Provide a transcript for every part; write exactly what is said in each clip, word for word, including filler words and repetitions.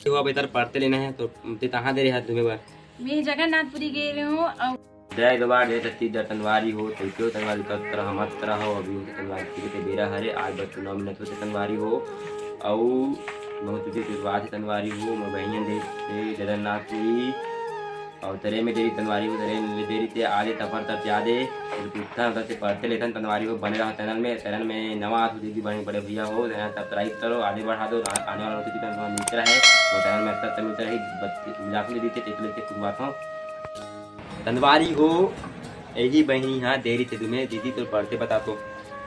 तो अब एकर परते लेना है, तो ते कहाँ दे रहे हाथ धुमे बर? मैं जगन्नाथपुरी गए रहे हूँ। और जय दरबार, जय छत्तीसगढ़। तनवारी हो, तो क्यों तनवारी करत रहा, मत रहो, अभी उनके तनवारी के लिए बेरा हरे, आज बस नौ मिनट होते तनवारी हो, और बहुत तुझे शुरुआत है तनवारी हो, मैं बहिन दे, दे जगन्नाथपुरी, और तरे में देरी तनवारी हो, तरे में देरी ते आगे तपर तक याद है, तो कुत्ता होता से पढ़ते लेतन तनवारी हो, बने रहो चैनल में, चैनल में नवा आत हो दीदी बहन बड़े भैया हो, चैनल सब्सक्राइब करो, आगे बढ़ा दो, आ-, आने वाला नोटिफिकेशन तुम्हारा मिलते रहे, और चैनल में अच्छा अच्छा मिलते रहे, बत-, मजाक में दीदी थे, देख लेते कुछ बात हो। तनवारी हो, यही बहिनी हाँ देरी थे तुम्हें, दीदी तो पढ़ते बता तो।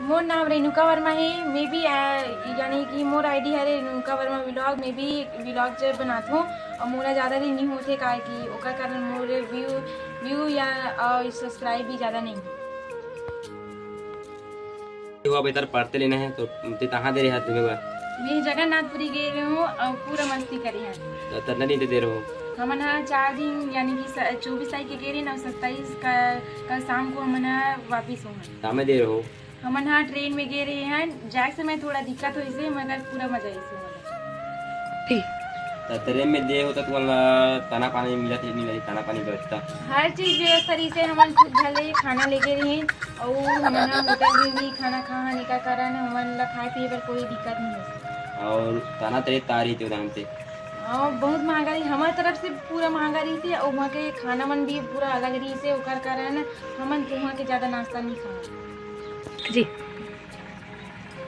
मोर नाम रेणुका वर्मा हे, मैं भी, आ, यानी कि मोर आईडी हरे रेणुका वर्मा व्लॉग, मैं भी व्लॉग जब बनात हूँ और मोला ज़्यादा दिन नहीं होते, काहे कि ओकर कारण मोर व्यू, व्यू या, और सब्सक्राइब भी ज़्यादा नहीं हो। वो अब एकर परते लेना है, तो ते कहाँ दे रहे हाथ धुमे बर? मैं जगन्नाथपुरी गए रहे हूँ और पूरा मस्ती करे हैं। तो कितना दिन ते दे रहे हो? हमन हा चार दिन, यानी कि स-, चौबीस तारीख के गए रहे ना, सत्ताईस का, कल शाम को हमन हा वापिस होंगे। कामे दे रहे हो? हमन हा ट्रेन में गए रहे हैं, जाए समय थोड़ा दिक्कत होइसे, मगर पूरा मजा आइसे। ठीक। त ट्रेन में दे हो त तुमन ला खाना पानी मिलत हे, नहीं मिलत खाना पानी व्यवस्था? हर चीज व्यवस्था रहिसे, हमन खुद घर ले खाना लेके रहे, और हमन हा होटल में भी खाना खाहन, एकर कारण हमन ला खाए पिए बर कोई दिक्कत नहीं होइसे। और खाना तरे तार ही ते उदाहरण से? हाँ, बहुत महंगा रही, हमारे तरफ से पूरा महंगा रहिसे, और वहाँ के खाना मन भी पूरा अलग रहिसे, ओकर कारण हमन तो वहाँ के ज्यादा नाश्ता नहीं खाए। जी।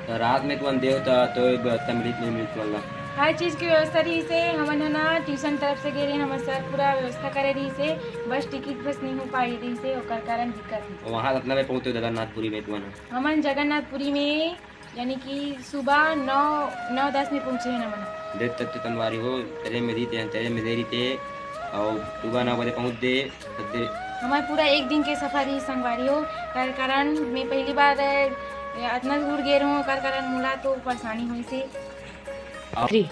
तो रात में तुमन देव तो, तो व्यवस्था मिलित नहीं मिलित वाला? हर चीज की व्यवस्था रहिसे, हमन ह ना ट्यूशन तरफ से गए रहे, हमर सर पूरा व्यवस्था करे रहिसे, बस टिकट बस नहीं हो पाई रहिसे, ओकर कारण दिक्कत रहिसे। वहाँ कितना बजे पहुँचे जगन्नाथपुरी में तुमन? हमन जगन्नाथपुरी में यानी कि सुबह नौ, नौ दस में पहुँचे हैं हमन। देर तक तो तनवारी हो, तेरे में रहिते हैं, तेरे में दे रहिते, और सुबह नौ बजे पहुँच दे, तो तेरे हमारे पूरा एक दिन के सफर ही संगवारी हो, कर कारण मैं पहली बार, ए, इतना दूर गए रहूँ, कर कारण मोला तो परेशानी होइसे। और, जी।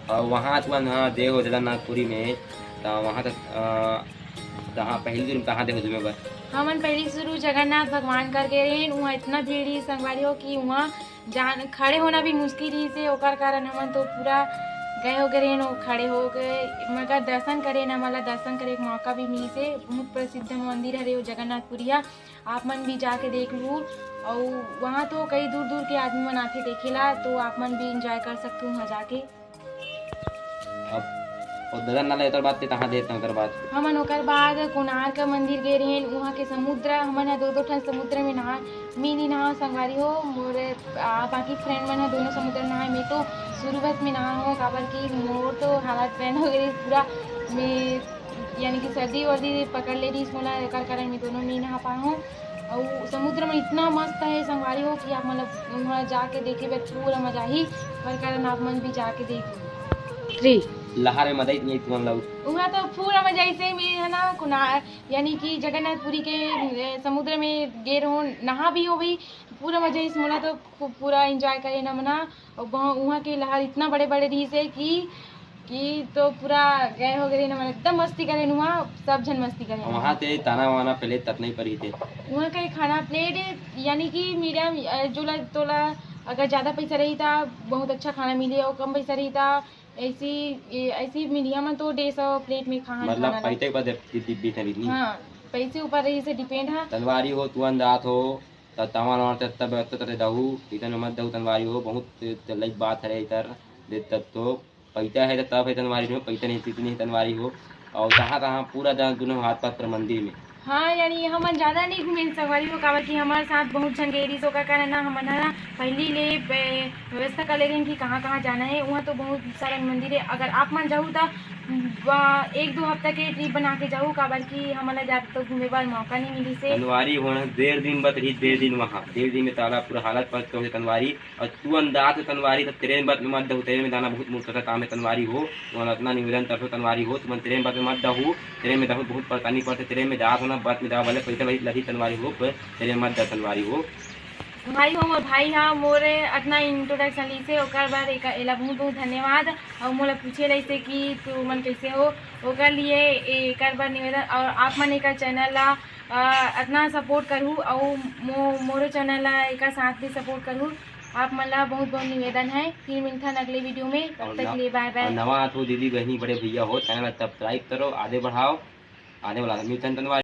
और वहाँ तुमन, हाँ, दे हो जगन्नाथपुरी में, तो वहाँ तक, अ, कहाँ पहली दिन कहाँ दे हो तुम्हें बस? हमन पहली शुरू जगन्नाथ भगवान कर गए रहेन, वहाँ इतना भीड़ ही संगवारी हो कि वहाँ जान, खड़े होना भी मुश्किल रहिसे, ओकर कारण हमन तो पूरा गए हो गए रहेन, वो खड़े हो गए, मगर दर्शन करे न, हमन ला दर्शन करे के मौका भी मिलिसे। बहुत प्रसिद्ध मंदिर हरे वो जगन्नाथपुरिया, आप मन भी जाके देख लू। और वहाँ तो कई दूर दूर के आदमी मन आथे देखेला, तो आप मन भी एंजॉय कर सकते हो वहाँ जाके। अब, और ददन नाला एकर बाद ते कहाँ देत हैं ओकर बाद? हमन ओकर बाद कोणार्क मंदिर गए रहेन, वहाँ के समुद्र, हमन ह दो दो ठन समुद्र में नहा, मैं नहीं नहा संगवारी हो, मोर, आ, बाकी फ्रेंड मन ह दोनों समुद्र में नहाए, मैं तो शुरू बस में नहा हो, काबर कि मोर तो हालत बैन हो गई पूरा, मैं, यानी कि सर्दी वर्दी पकड़ ले रही मोला, एकर कारण मैं दोनों नहीं नहा पाए हूँ। अउ समुद्र में इतना मस्त है संगवारी हो कि आप मतलब वहाँ जाके देखे बर पूरा मजा ही, पर कारण आप मन भी जाके देख लो। थ्री। लहर में मजा ही नहीं तुमन लोग। वहाँ तो पूरा मजा ऐसे में है ना, कुना, यानी कि जगन्नाथपुरी के, ए, समुद्र में गे रहो, नहा भी हो भाई, पूरा मजा इस मोला तो खूब पूरा एंजॉय करे ना मना। और वहाँ, वहाँ के लहर इतना बड़े बड़े रहिसे कि, कि तो पूरा गए हो गए ना, मतलब एकदम मस्ती करे नुआ, सब झन मस्ती करे। वहाँ ते ताना वाना पहले तक नहीं पड़ी थे। वहाँ का खाना प्लेट यानी कि मीडियम, अ, जोला तोला, अगर ज़्यादा पैसा रही था बहुत अच्छा खाना मिले, और कम पैसा रही था ऐसी, ए, ऐसी मीडियम में तो डेढ़ सौ प्लेट में खाना, मतलब खाना पैसे पर जब दी-, दी-, दी-, दी-, दी-, हाँ, पैसे ऊपर रही से डिपेंड है। तलवारी हो, तुरंत दात हो, त तवा नवा त तब त त दहू, इतन मत दहू तनवारी हो, बहुत त लई बात हरे इतर, दे तब तो पैसा है त तब है तनवारी हो, पैसा नहीं त नहीं तनवारी हो। और कहाँ कहाँ पूरा द-, दोनों हाथ पाथ पर मंदिर में। हाँ, यानी हमन ज्यादा नहीं घूमे संगवारी हो, काबर कि हमारे साथ बहुत झन गए रहिस, ओकर कारण ना हमन ह ना पहली ले बे-, व्यवस्था कर ले रहे कि कहाँ कहाँ जाना है। वहाँ तो बहुत सारा मंदिर है, अगर आप मन जाहू त ब-, एक दो हफ्ता के ट्रिप बना के जाहू, काबर कि हमन ला ज्यादा तो घूमे बर मौका नहीं मिलिस है। तनवारी होना डेढ़ दिन बत रही, डेढ़ दिन वहाँ, डेढ़ दिन में ताला पूरा हालत पर तो है तनवारी। और तू अंदाज से तनवारी तो ट्रेन बत में मत दहू, ट्रेन में दाना बहुत मोटा काम है तनवारी हो। तुमन इतना निवेदन करथो तनवारी हो, तुमन ट्रेन बत में मत दहू, ट्रेन में दहू बहुत परेशानी पड़ते, ट्रेन में दात होना बत में दाव वाले पैसा लगी तनवारी हो, पर ट्रेन में मत दा तनवारी हो। भाई हो, मोर भाई हा मोर अतना इंट्रोडक्शन लिसे, ओकर बर एक, एला बहुत बहुत धन्यवाद। और मोला पूछे लइसे कि तू मन कैसे हो, ओकर लिए एकर बर निवेदन। और आप मन एकर चैनल ला, अ, अतना सपोर्ट करहू, और मो-, मोरो चैनल ला एकर साथ भी सपोर्ट करहू। आप मन ला बहुत बहुत निवेदन है। फिर मिलथन अगले वीडियो में, तब तक ले बाय बाय। नवा आथो दीदी बहनी बड़े भैया हो, चैनल ला सब्सक्राइब करो, आगे बढ़ाओ, आने वाला मिलथन, धन्यवाद।